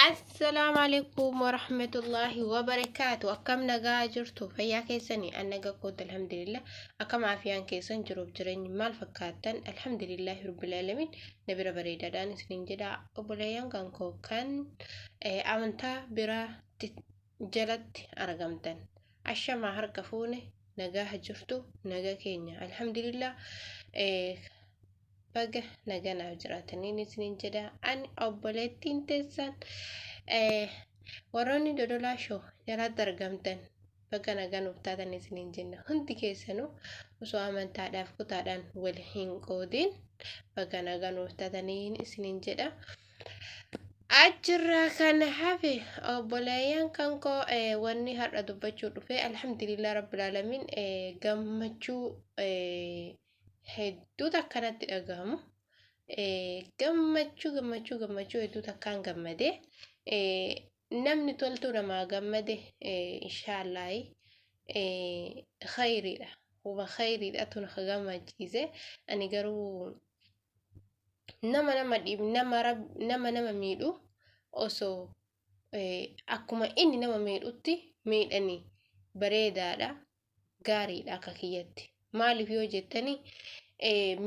Assalaamu alaikum warahmatullahi wabarakaatu. Akkam nagaa jirtu? Fayyaa keessanii? An nagaa kooti, alhamdulillah. Akkam aafiyaan keessan, jiruuf jireenyi maal fakkaattan? Alhamdulillahi rabbil alamin. Na bira bareedaadhaan isiniin jedha. Obboleeyyan kan koo kan amantaa biraatti jalatti argamtan, ashamaa, harka fuune, nagaa jirtu? Nagaa keenya, alhamdulillah. Baga naganaaf jiraataniin isiniin jedha. Ani obboleettiin teessan, warroonni Dodolaa Show jalatti argamtan, baga nagaa nuuf taatan isiniin jenna. Hundi keessanuu osoo amantaadhaaf kutaadhaan wal hin qoodin baga nagaa nuuf taataniin isiniin jedha. Achirraa kan hafe, obboleeyyan kan koo, wanni har'a dubbachuu dhufe, alhamdulillah rabbil alamin, gammachuu hedduu takkanatti dhagahamu. Gammachuu, gammachuu, gammachuu hedduu takkaan gammade. Namni toltuu namaa gammade, inshaallahi, khayriidha. Huba khayriidha tun gammachiise. Ani garuu nama nama dhiib, nama nama miidhu osoo akkuma inni nama miidhutti miidhanii bareedaadha, gaariidha akka kiyyatti. Maaliif yoo jettanii,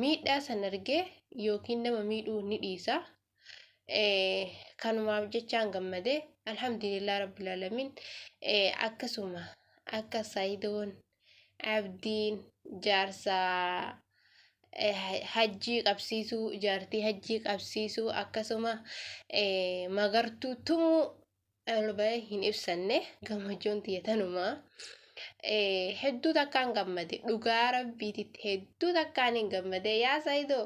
miidhaa san argee yookiin nama miidhuu ni dhiisa. Kanumaaf jechaan gammadee, alhamdulillah rabbil alamin. Akkasuma akka Saayidoon Abdiin jaarsaa hajjii qabsiisuu, jaartii hajjii qabsiisuu, akkasuma Magartuu tumuu ol bahee hin ibsanne, gammachuun tiyya tanumaa. Hedduu takkaan gammade, dhugaa rabbiititti hedduu takkaan hin gammade. Yaa Saayidoo,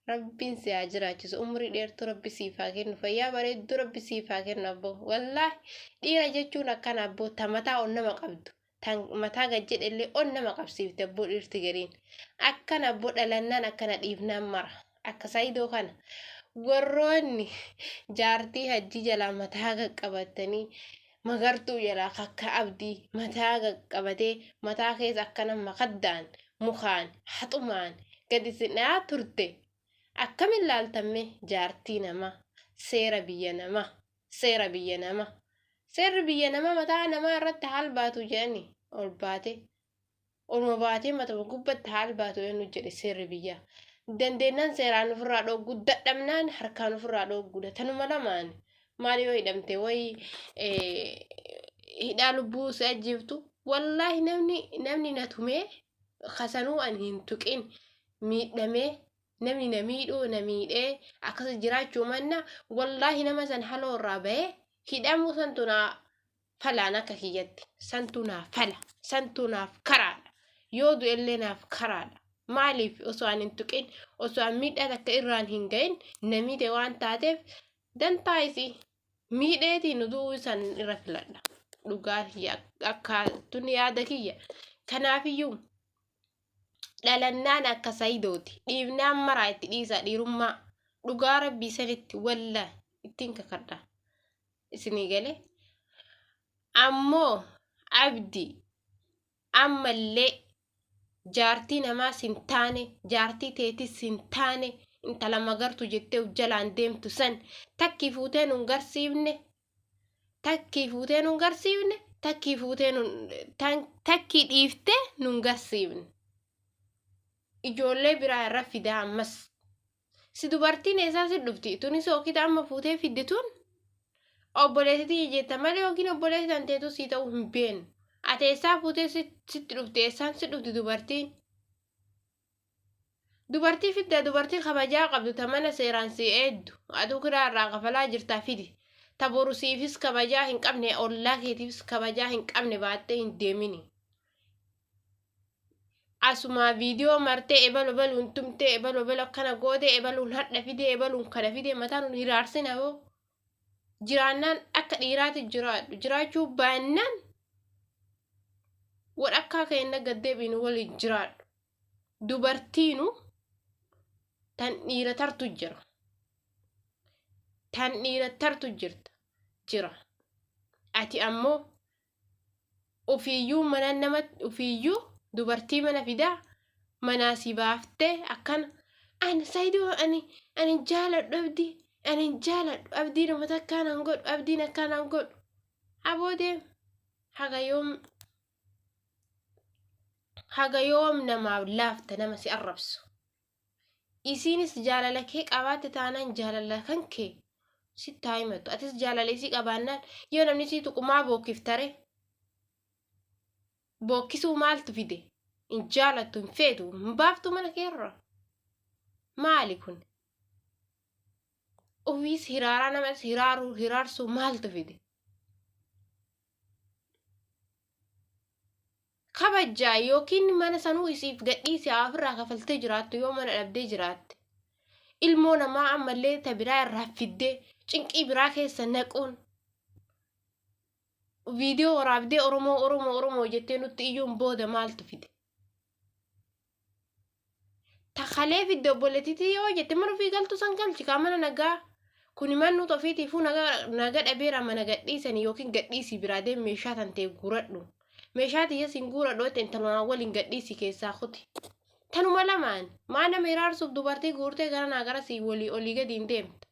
rabbiin si haa jiraachisu, umurii dheertuu rabbi siif haa kennu, fayyaa bareedduu rabbi siif haa kennu. Abboo, wallaahi, dhiira jechuun akkana abboo, ta mataa ol nama qabdu, tan mataa gad jedhellee ol nama qabsiifte. Abboo, dhiirti gariin akkana abboo, dhalannaan akkana, dhiifnaan mara akka Saayidoo kana. Warroonni jaartii hajjii jalaa mataa qaqqabatanii, Magartuu jalaa kakka Abdii mataa qaqqabatee, mataa keessa akkana makaddaan, mukaan, haxumaan gadi sinaa turte, akkamin laaltamme? Jaartii namaa, seera biyya namaa, seera biyya namaa, seerri biyya namaa mataa namaa irratti haal baatu jedhani, ol baate, oluma baatee matuma gubbatti haal baatu eenyu jedhe? Seerri biyyaa dandeennaan seeraan ofirraa dhooggu, dadhabnaan harkaan ofirraa dhoogguudha. Tanuma lamaan. Maal yoo hidhamte wayi hidhaa lubbuu si ajjeeftu? Wallaahi, namni na tumee kasanuu ani hin tuqin miidhamee, namni na miidhuu na miidhee akkas jiraachuu manna, wallaahi, nama san haloo irraa bahee hidhamuu santu naa falaan. Akka kiyyatti santu naaf fala, santu naaf karaadha, yoo du'ellee naaf karaadha. Maaliif? Osoo ani hin tuqin, osoo an miidhaa takka irraan hin gahin na miidhe waan taateef, dantaa isii miidheetiin du'uu san irra filadha. Dhugaa kiyya akka tun yaada kiyya. Kanaafiyyuu dhalannaan akka Sayidooti, dhiifnaan maraa itti dhiisaa dhiirummaa. Dhugaa rabbii sanitti, wallaahi, ittiin kakadha. Isinii galee? Ammoo Abdii, ammallee jaartii namaas hin taane, jaartii teetis hin taane, intala Magartu jettee uf jalaan deemtu san takkii fuutee nun garsiifne, takkii fuutee nun garsiifne, takkii fuutee nun, takkii dhiiftee nun garsiifne. Ijoollee biraa irra fidaa ammas. Si dubartiin eessaa si dhufti? Tunis yookiin amma fuutee fidde tun obboleessitii jetta malee yookiin obboleessi tanteetu sii ta'uu hin beeknu. Ati eessaa fuutee sitti dhufte? Eessaan si dhufti dubartiin? Dubartii fidda, dubartii kabajaa qabdu, ta mana seeraan si eeddu, aduu kiraa irraa kafalaa jirtaa fidi. Ta boru siifis kabajaa hin qabne, ollaa keetiifis kabajaa hin qabne baattee hin deemini. Asumaa viidiyoo martee ebalu ebaluun tumtee, ebalu ebalu akkana goote, ebaluun hadha fidee, ebaluun kana fidee, mataan nun hiraarsina. Yoo jiraannaan akka dhiiraati jiraadhu, jiraachuu baannaan wal akkaa keenya gaddeebiin waliin jiraadhu. Dubartiinu tan dhiira tartu jira, tan dhiira tartu jirta jira. Ati ammoo ofiiyyuu mana nama, ofiiyyuu dubartii mana fidaa, manaa si baaftee akkana. Ani Saayidoo ani jaaladhu Abdii. Ani hin jaaladhu abdiin uummata akkaan hin godhu abdiin akkaan hin godhu. Aboo deem haga yoom haga yoom namaaf laafta nama si arrabsu. Isiinis jaalala kee qabaatte taanaan jaalala kan kee sitti haa himatu. Atis jaalala isii qabaannaan yoo namni sii tuqu maa bookkiftare? Bookkisuu maaltu fide? Hin jaalattu, hin feetu, hin baaftu mana keerra. Maali kun? Ofiis hiraaraa namas hiraaruu hiraarsuu maaltu fide? Kabajjaa yookiin mana sanuu isiif gadhiisi haa ofirraa kafaltee jiraattu yoo mana dhabdee jiraatte. Ilmoo namaa ammallee ta biraa irraa fiddee cinqii biraa keessa naquun viidiyoo waraabdee Oromoo Oromoo Oromoo jettee nutti iyyuun booda maaltu fide? Ta kalee fidde obboleettiitii yoo jette mana ofii galtu san galchi kaa mana nagaa. Kuni mannuut ofiitiifuu naga naga dhabeera mana gadhiisanii yookiin gadhiisii biraa deem meeshaa tan ta'e guuradhu. Meeshaa tiyya siin guuradhu jette intalumaan waliin gadhiisii keessaa kuti. Tanuma lamaan maa nama hiraarsuuf dubartii guurtee gara naa gara sii walii olii gadi hin deemta.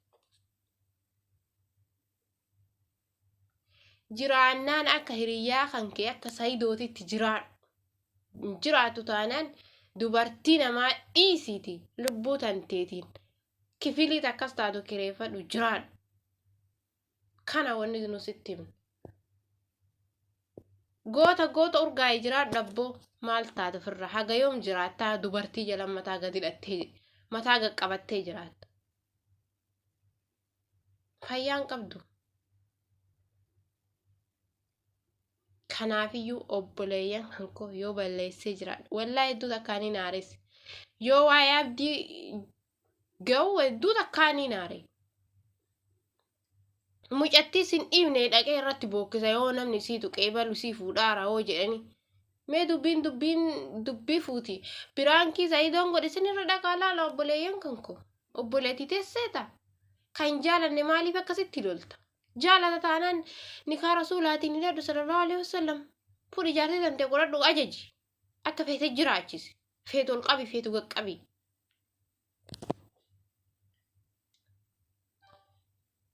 Jiraannaan akka hiriyyaa kan kee akka sayidootitti jiraadhu. Hin jiraattu taanaan dubartii namaa dhiisiiti lubbuu tanteetiin kifilii takkas taatu kireeffadhu jiraadhu. Kana wanni nu sitti himnu. Goota goota urgaa'e jiraadhu abboo maal taate ofirra haga yoom jiraattaa dubartii jala mataa gadi hidhattee mataa qaqqabattee jiraatta. Fayyaan qabdu. Kanaafiyyuu obboleeyyan kan koo yoo balleessee jiraadhe wallaahi hedduu takkaan hin aares. Yoo waa'ee abdii ga'u hedduu takkaan hin aare. Mucattii sin dhiibne dhaqee irratti bookkisa yoo namni sii tuqee balu sii fuudhaara hoo jedhanii. Mee dubbiin dubbiin dubbii fuuti. Piraankii Sa'idoon godhe sin irra dhaqaa laala obboleeyyan kan koo. Obboleettii teesseeta. Kan jaalanne maaliif akkasitti lolta? Jaalata taanaan nikaa rasuulaatiin hidhadhu sallallahu alaihi wasallam. Fuudhi jaartii tantee godhadhu ajaji. Akka feete jiraachisi. Feetu ol qabi feetu qaqqabi.